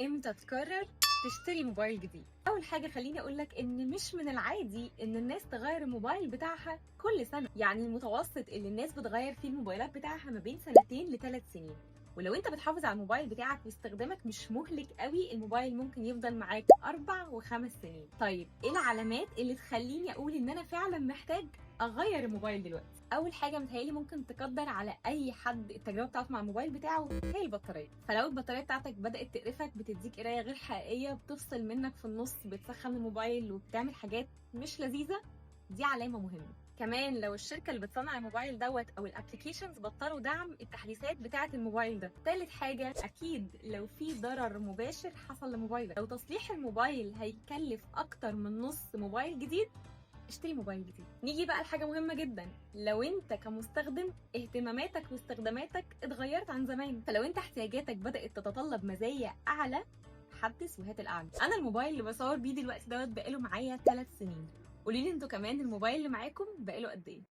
امتى تقرر تشتري موبايل جديد؟ اول حاجة خليني اقولك ان مش من العادي ان الناس تغير الموبايل بتاعها كل سنه. يعني المتوسط اللي الناس بتغير فيه الموبايلات بتاعها ما بين 2 ل 3 سنين. ولو انت بتحافظ على الموبايل بتاعك واستخدامك مش مهلك قوي، الموبايل ممكن يفضل معاك 4 و5 سنين. طيب ايه العلامات اللي تخليني اقول ان انا فعلا محتاج اغير الموبايل دلوقتي؟ اول حاجة متهيألي ممكن تقدر على اي حد التجربة بتاعته مع الموبايل بتاعه هي البطاريه. فلو البطارية بتاعتك بدات تقرفك، بتديك قرايه غير حقيقيه، بتفصل منك في النص، بتسخن الموبايل وبتعمل حاجات مش لذيذه، دي علامة مهمة. كمان لو الشركة اللي بتصنع الموبايل دوت او ال applications بطلوا دعم التحديثات بتاعه الموبايل ده. ثالث حاجة اكيد لو في ضرر مباشر حصل لموبايلك، لو تصليح الموبايل هيكلف اكتر من نص موبايل جديد، اشتري موبايل جديد. نيجي بقى لحاجة مهمة جدا، لو انت كمستخدم اهتماماتك واستخداماتك اتغيرت عن زمان، فلو انت احتياجاتك بدات تتطلب مزايا اعلى، حدث وهات الاعلى. انا الموبايل اللي بصور بيه دلوقتي دوت بقاله معايا 3 سنين. قولي لي انتوا كمان الموبايل اللي معاكم بقاله قد ايه؟